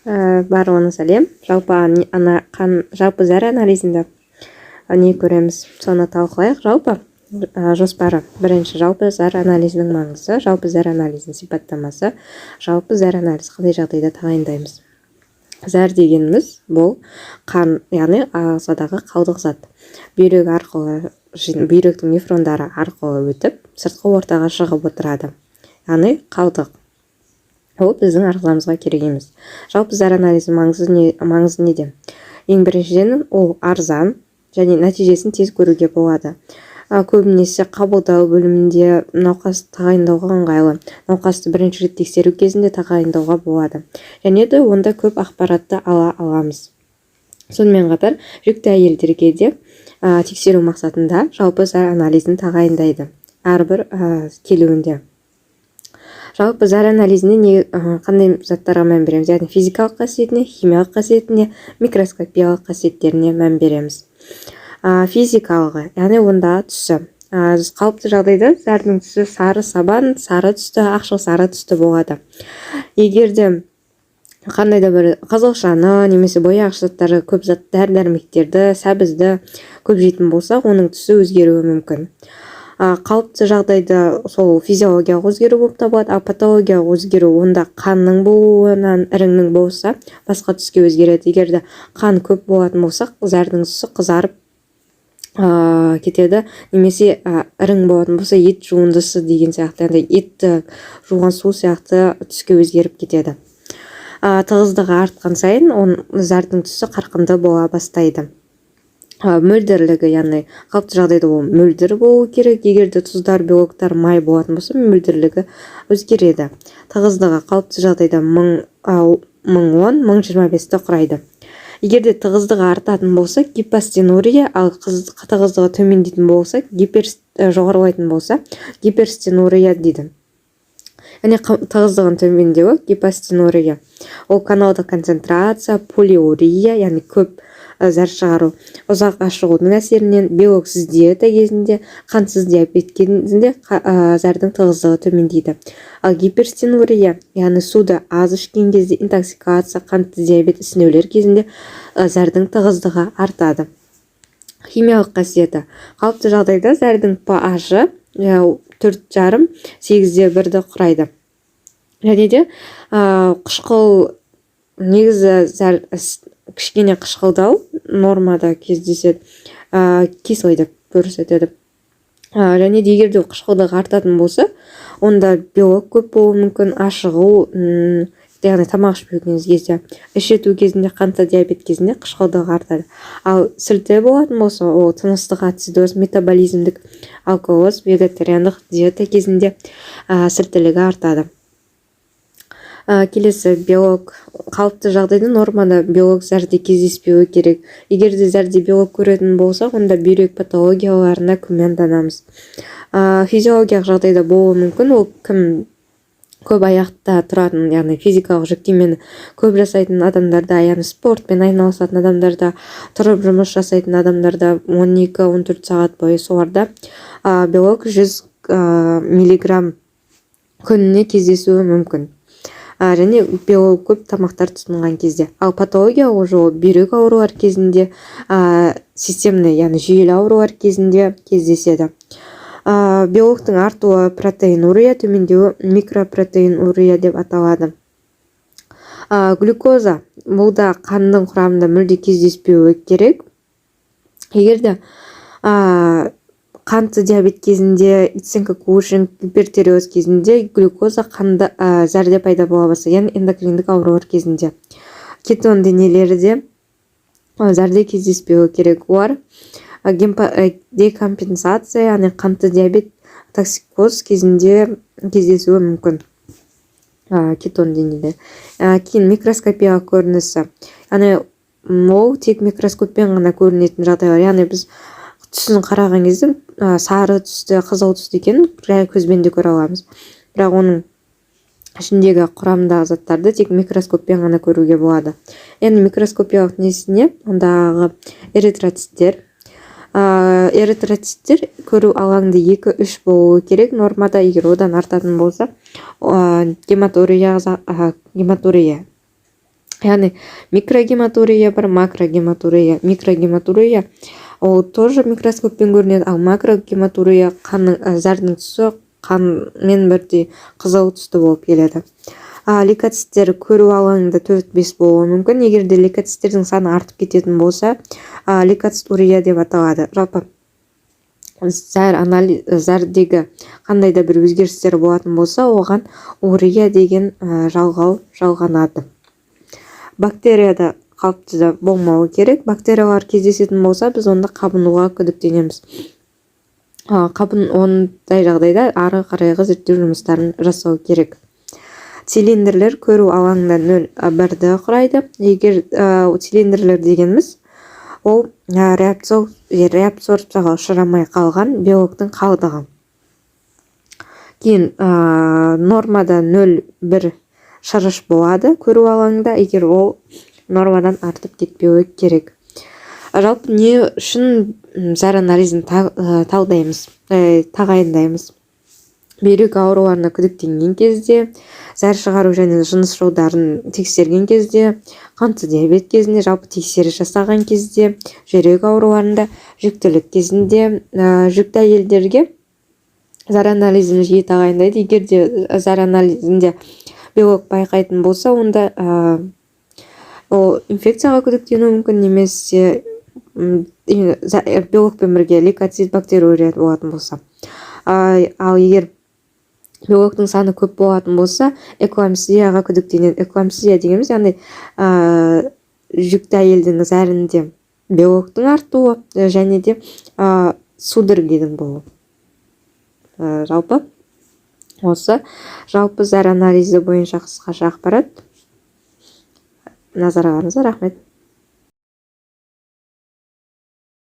Барлығына сәлем. Жалпы ана қан, жалпы зәр анализінде не көреміз, соны талқылайық. Жалпы жоспары: бірінші, жалпы зәр анализінің маңызы, жалпы зәр анализінің сипаттамасы, жалпы зәр анализ қандай жағдайда тағайындаймыз. Зәр дегеніміз бұл қан, яғни ағзадағы қалдық зат. Бүйрек арқылы, бүйректің нефрондары арқылы өтіп, сыртқы ортаға шығып отырады, яғни қалдық. Ол біздің ағзамызға керек емес. Жалпы зәр анализінің маңызы не? Маңызы неде? Ең біріншіден, ол арзан және нәтижесін тез көруге болады. Көбінесе қабылдау бөлімінде науқас тағайындауға ыңғайлы. Науқасты бірінші рет тексеру кезінде тағайындауға болады және де онда көп ақпаратты ала аламыз. Сонымен қатар жүкті әйелдерге де тексеру мақсатында жалпы зәр анализін тағайындайды әрбір келуінде. Жалпы зәр анализіне не, қандай заттарға мән береміз? Яғни физикалық қасиетіне, химиялық қасиетіне, микроскопиялық қасиеттеріне мән береміз. Физикалығы, яғни ондағы түсі. Қалыпты жағдайда зәрдің түсі сары сабан, сары түсті, ақшыл сары түсті болады. Егер де қандай да бір қызылшаны немесе бояғыш заттары көп зат, дәрі дәрмектерді, сәбізді көп жейтін болсақ, оның түсі өзгеруі мүмкін. Қалыпты жағдайда сол физиологиялық өзгеру болып табылады. Ал патологиялық өзгеру онда қанның болуынан, іріңнің болса, басқа түске өзгереді. Егер де қан көп болатын болса, зәрдің түсі қызарып кетеді немесе ірің болатын болса, ет жуындысы деген сияқты, яғни етті жуған су сияқты түске өзгеріп кетеді. Тығыздығы артқан сайын оның зәрдің түсі қарқынды бола бастайды. Мөлдірлігі, яғни қалыпты жағдайда ол мөлдір болу керек. Егер де тұздар, белоктар, май болатын болса, мөлдірлігі өзгереді. Тығыздығы қалыпты жағдайда 1010, 1025-ті құрайды. Егер де тығыздығы артатын болса, гипостенурия, ал тығыздығы төмендейтін болса, гипер, жоғарылайтын болса, гиперстенурия дейді. Яғни тығыздығының төмендеуі гипостенурия. Ол каналдық концентрация, полиурия, яғни көп зәр шығару, ұзақ ашығудың әсерінен, белоксыз диета кезінде, қантсыз диабет кезінде зәрдің тығыздығы төмендейді. Ал гиперстенурия, яғни суды аз ішкен кезде, интоксикация, қантты диабет, ісінулер кезінде зәрдің тығыздығы артады. Химиялық қасиеті. Қалыпты жағдайда зәрдің pH 4,5, 8,1-ді құрайды. Және де қышқыл, негізі зәр кішкене қышқылдау нормада кездеседі, кислый деп көрсетеді. Және де егер де қышқылдығы артатын болса, онда белок көп болуы мүмкін, ашығу, яғни тамақ ішпеген кезде, іш ету кезінде, қантты диабет кезінде қышқылдығы артады. Ал сілті болатын болса, ол тыныстық ацидоз, метаболизмдік алкалоз, вегетариандық диета кезінде сілтілігі артады. Келесі белок. Қалыпты жағдайда, нормада белок зәрде кездеспеуі керек. Егер де зәрде белок көретін болсақ, онда бүйрек патологияларына күмәнданамыз. Физиологиялық жағдайда болуы мүмкін. Ол кім көп аяқта тұратын, яғни физикалық жүктемені көп жасайтын адамдарда, яғни спортпен айналысатын адамдарда, тұрып жұмыс жасайтын адамдарда 12-14 сағат бойы, соларда белок 100 миллиграмм күніне кездесуі мүмкін. Және белок көп тамақтар тұтынған кезде. Ал патология уже ол бүйрек аурулар кезінде, системный, яғни жүйелі аурулар кезінде кездеседі. Белоктың артуы протеинурия, төмендеуі микропротеинурия деп аталады. Глюкоза, бұл да қанның құрамында мүлде кездеспеуі керек. Егер де қантты диабет кезінде, Иценко Кушинг, гипертиреоз кезінде глюкоза қанда, зәрде пайда бола бастайды, яғни эндокриндік аурулар кезінде. Кетон денелері де зәрде кездеспеуі керек. Олар декомпенсация, яғни қантты диабет, токсикоз кезінде кездесуі мүмкін кетон денелері. Кейін микроскопиялық көрінісі, яғни ол тек микроскоппен ғана көрінетін жағдайлар. Яғни біз түсін қараған кезде сары түсті, қызыл түсті екенін жай көзбен де көре аламыз, бірақ оның ішіндегі құрамындағы заттарды тек микроскоппен ғана көруге болады. Енді микроскопиялық несіне? Ондағы эритроциттер. Эритроциттер көру алаңында 2-3 болуы керек нормада. Егер одан артатын болса, гематурия. Яғни микрогематурия бар, макрогематурия. Микрогематурия ол тоже микроскоппен көрінеді, ал макрогематурия қанның, зәрдің түсі қанмен бірдей қызыл түсті болып келеді. Лейкоциттер көру алаңында 4-5 болуы мүмкін. Егер де лейкоциттердің саны артып кететін болса, лейкоцитурия деп аталады. Жалпы зәр анализ, зәрдегі қандай да бір өзгерістер болатын болса, оған урия деген жалғау жалғанады. Бактерияда қалыпты болмауы керек. Бактериялар кездесетін болса, біз онда қабынуға күдіктенеміз. Ондай жағдайда ары қарайғы зерттеу жұмыстарын жасау керек. Цилиндрлер көру алаңында 0,1-ді құрайды. Егер цилиндрлер дегеніміз ол реабсорбцияға ұшырамай қалған белоктың қалдығы. Кейін нормада 0,1 шырыш болады көру алаңында, егер ол нормадан артып кетпеуі керек. Жалпы не үшін зәр анализін талдаймыз, тағайындаймыз? Бүйрек ауруларына күдіктенген кезде, зәр шығару және жыныс жолдарын тексерген кезде, қантты диабет кезінде, жалпы тексеріс жасаған кезде, жүрек ауруларында, жүктілік кезінде. Жүкті әйелдерге зәр анализін жиі тағайындайды. Егер де зәр анализінде белок байқайтын болса, онда ол инфекцияға күдіктенуі мүмкін немесе белокпен бірге лейкоцит, бактериурия болатын болса. Ал егер белоктың саны көп болатын болса, эклампсияға күдіктенеді. Эклампсия дегеніміз, яғни жүкті әйелдің зәрінде белоктың артуы және де судорогидің болуы. Жалпы осы, жалпы зәр анализі бойынша қысқаша ақпарат. Назарларыңызға рахмет.